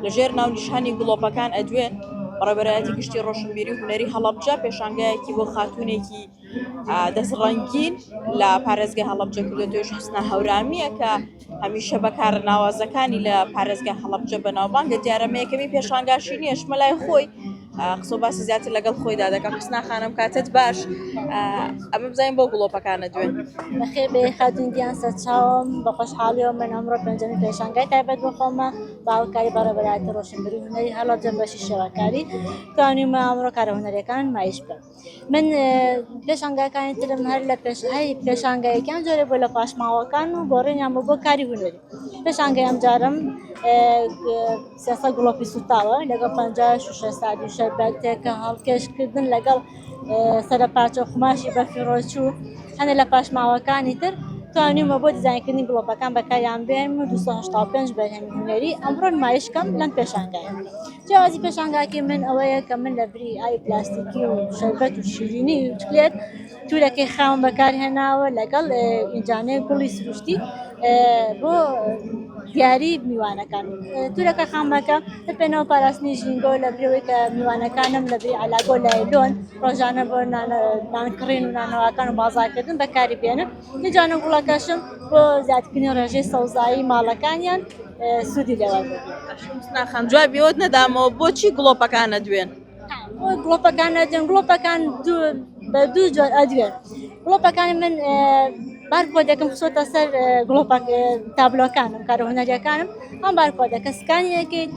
لەژێر ناونیشانی گڵۆپەکان ئەدوێن بەڕێوەبەرایەتی گشتی ڕۆشنبیری و هونەری هەڵەبجە پێشانگایەکی بۆ خاتوونێکی دەستڕەنگین لە پارێزگای هەڵەبجە کردوێت حسنا هەورامیە کە هەمیشە بەکارە ناوازەکانی لە پارێزگای هەڵەبجە بەناوبانگە دیارەمە یەکەمی پێشانگاشی نییە شمە لای خۆی قسە باسی زیاتر لەگەڵ خۆیدا دەکەم حسنا خانم کاتت باش ئەمە بزانین بۆ گڵۆپەکانە دوێن بەخێر بێ خاتون گیان سەرچاوم بە خۆشحاڵیەوە من ئەمڕۆ پێنجەمین پێشانگای تایبەت بە خۆمە بە هاوکاری بەڕێوەبەرایەتی ڕۆشنبیری و هونەری هەڵەبجە بەشی شێوەکاری توانیومە ئەمڕۆ کارە هونەریەکان نمایش بکەم من پێشانگاکانی ترم هەر لە پێش هەر پێشانگایەکیان جۆرێ بۆ لە پاشماوەکان و گۆڕینیان بۆ بۆ کاری هونەری پێشانگای ئەمجارم سێسە گڵۆپی سوتاوە لەگەڵ 50 شوشە سادی و شەربەتێکە هەڵکێشکردن لەگەڵ سەرە پارچە قوماشی بەفیڕۆچوو هەنە لە پاشماوەکانی تر توانیومە بۆ دیزاینکردنی گڵۆپەکان بەکاریان بێنم و 285 بەرهەمی هونەری ئەمڕۆ نمایشکەم لەم پێشانگایە. جیاوازی پێشانگاکەی من ئەوەیە کە من لە بری ئاوی پلاستیکی و شەربەت و شیرینی و چکلێت تورەکەی خاوم بەکارهێناوە لەگەڵ ئینجانەی گوڵی سروشتی بۆ دیاری میوانەکان تورەکە خامەکە لە پێناو پاراستنی ژینگۆ لە برەوەی کە میوانەکانم لە بری علاگۆ لایلۆن ڕۆژانە بۆ نانکڕین و نانەواکان و بازارکردن بەکاری بێنم ئینجانە گوڵەکەشم بۆ زیادکردنی ڕێژەی سەوزایی ماڵەکانیان سوودی لێوەربگرن. جوابی ئەوەت نەدامەوە بۆچی گڵۆپەکان ئەدوێن؟ گڵۆپەکان ئەدوێن گڵۆپەکان بە دوو جۆر ئەدوێن گڵۆپەکانی من بارکۆدێکم خستۆتە سەر گڵۆپە تابلۆکانم کارە هونەریەکانم ئەم بارکۆدەکە سکانی ئەکەیت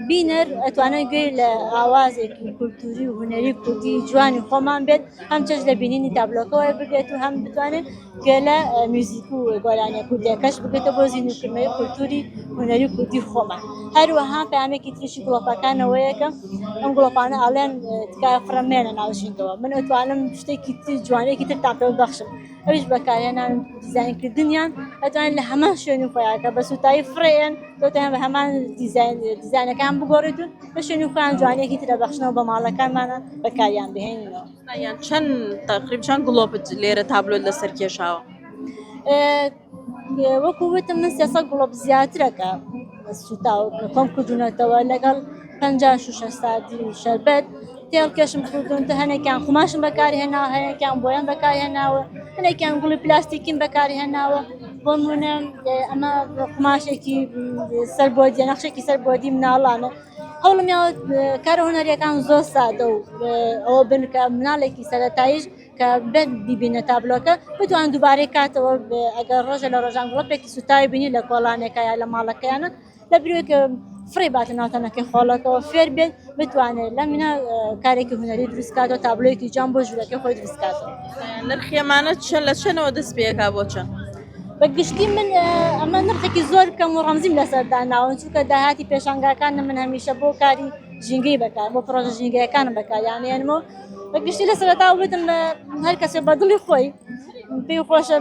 بینەر ئەتوانێت گوێی لە ئاوازێکی کولتوری و هونەری کوردی جوانی خۆمان بێت هەم چێژ لە بینینی تابلۆکە وەربگرێت و هەم بتوانێت گوێ لە میوزیک و گۆرانیە کوردیەکەش بگرێتەوە بۆ زیندووکردنەوەی کولتوری هونەری کوردی خۆمان هەروەها پەیامێکی تریشی گڵۆپەکانەوەیە کە ئەم گڵۆپانە ئەڵێن تکایە فڕە مێنە ناو ژینگەوە من ئەتوانم شتێکی تر جوانێکی ترتان پێ ببەخشم ئەویش بەکارهێنان دیزاینکردنیان ئەتوانن لە هەمان شوێنی خۆیان کە بە سوتایی فڕێن دەتوانن بە هەمان دیزاین دیزاینەکان بگۆڕێت و لە شوێنی خۆیان جوانێکی ترە بەخشنەوە بە ماڵەکانمانە بەکاریان بهێنینەوە. یان چەند تەقریب چەند گڵۆپت لێرە تابلۆت لەسەر کێشاوە؟ وەکو وتم من سێسە گڵۆپ زیاترە کە سوتاو کۆم کردوونەتەوە لەگەڵ پەنجا شوشە ساردی و شەربەت تێڵکێشم کردوون تە هەنێکیان قوماشم بەکارهێناوە هەنێکیان بۆیان بەکارهێناوە هەنێکیان گوڵی پلاستیکیم بەکارهێناوە بۆ نمونە ئەمە قوماشێکی سەر بۆدیە نەخشێکی سەر بۆدی مناڵانە هەوڵم یاوە کارە هونەریەکان زۆر سادە و ئەوە بن کە مناڵێکی سەرەتاییش کە بێت بیبینە تابلۆکە بتوان دووبارەی کاتەوە ئەگەر ڕۆژە لە ڕۆژان گڵۆپێکی سوتاوی بینی لە کۆڵانێکە یا لە ماڵەکەیانە لە بریوێک فڕێ باتە ناو تەنەکەی خۆڵەکەەوە فێر بێت بتوانێت لە منە کارێکی هونەری دروست کاتەوە تابلۆیەکی جوان بۆ ژوورەکەی خۆی دروست کاتەوە. نرخی ئەمانە چەند لە چەنەوە دەست پێکا بۆ چەند؟ بە گشتی من ئەمە نرخێکی زۆر کەم و ڕەمزیم لەسەر داناون چونکە داهاتی پێشانگاکان من هەمیشە بۆ کاری ژینگەی بەکار بۆ پرۆژە ژینگەیەکانم بەکاریانێنمەوە بە گشتی لە سەرەتا وتم هەر کەسێ بە دڵی خۆی پێی خۆشە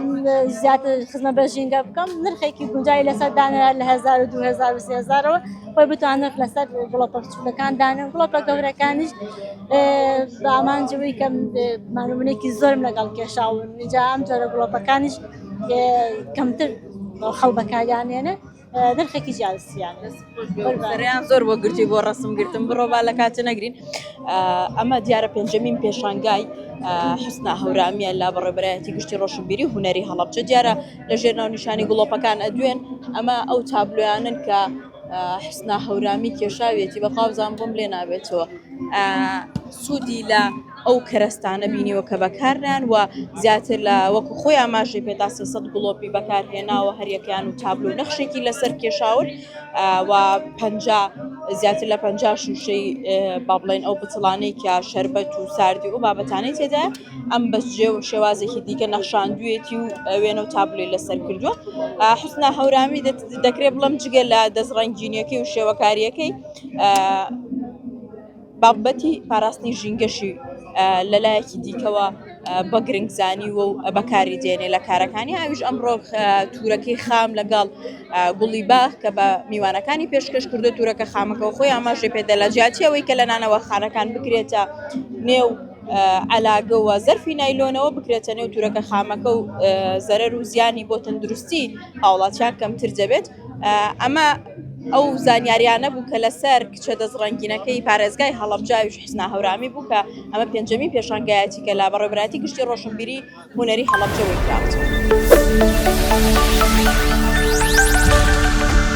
زیاتر خزمە بە ژینگە بکەم نرخێکی گونجای لەسەر دانرا لە 1000 و 2000 و 3000ەوە خۆی بتوان نرخ لەسەر گوڵۆپە بچووکەکان دانێن گوڵۆپە گەورەکانیش بە ئامانجەوەی کە مانومنێکی زۆرم لەگەڵ کێشاون اینجا ئەم جۆرە گوڵۆپەکانیش کەمتر خەڵ بەکاریانێنێ نرخێکی جیاوازیان سەریان زۆر بۆ گرتی بۆ ڕسم گرتم بڕۆ با لە کاتە نەگرین ئەمە دیارە پێنجەمین پێشانگای حسنا هەورامیە لە بەڕێبەرایەتی گشتی ڕۆشنبیری و هونەری هەڵەبجە دیارە لە ژێر ناونیشانی گڵۆپەکان ئەدوێن ئەمە ئەو تابلۆیانن کە حسنا هەورامی کێشاویەتی بە قاوزان بۆم لێ نابێتەوە سوودی لە ئەو کەرەستانە بینیوە کە بەکارنان و زیاتر لە وەکو خۆی ئاماژەی پێدا 300 گڵۆپی بەکارهێناوە هەریەکەیان و تابلو نەخشێکی لەسەر کێشاون و 50 زیاتر لە 50 شوشەی با بڵێن ئەو بتڵانەی کە شەربەت و ساردی و بابەتانەی تێدا ئەم بەس جێ و شێوازێکی دیکە نەخشاندوێتی و وێنە و تابلۆی لەسەر کردووە حوسنا هەورامی دەکرێت بڵم جگە لە دەستڕەنگینیەکەی و شێوەکاریەکەی بابەتی پاراستنی ژینگەشی لەلایەکی دیکەوە بە گرنگ زانیوە و بەکاری دێنێ لە کارەکانی ئەویش ئەمڕۆ تورەکەی خام لەگەڵ گوڵی باخ کە بە میوانەکانی پێشکەش کردو تورەکە خامەکەەوە خۆی ئاماژەی پێدا لە جیاتی ئەوەی کە لە نانەوە خانەکان بکرێتە نێو عەلاگەوە زەرفی نایلۆنەوە بکرێتە نێو تورەکە خامەکە و زەرەر و زیانی بۆ تەندروستی هاوڵاتیان کەمتر دەبێت ئەمە. ئەو زانیاریانە بوو کە لەسەر کچە دەستڕەنگینەکەی پارێزگای هەڵەبجە ئەویش حوسنا هەورامی بوو کە ئەمە پێنجەمین پێشانگایەتی کە لە بەڕێوەبەرایەتی گشتی ڕۆشنبیری هونەری هەڵەبجە وەی کراوەتەوە.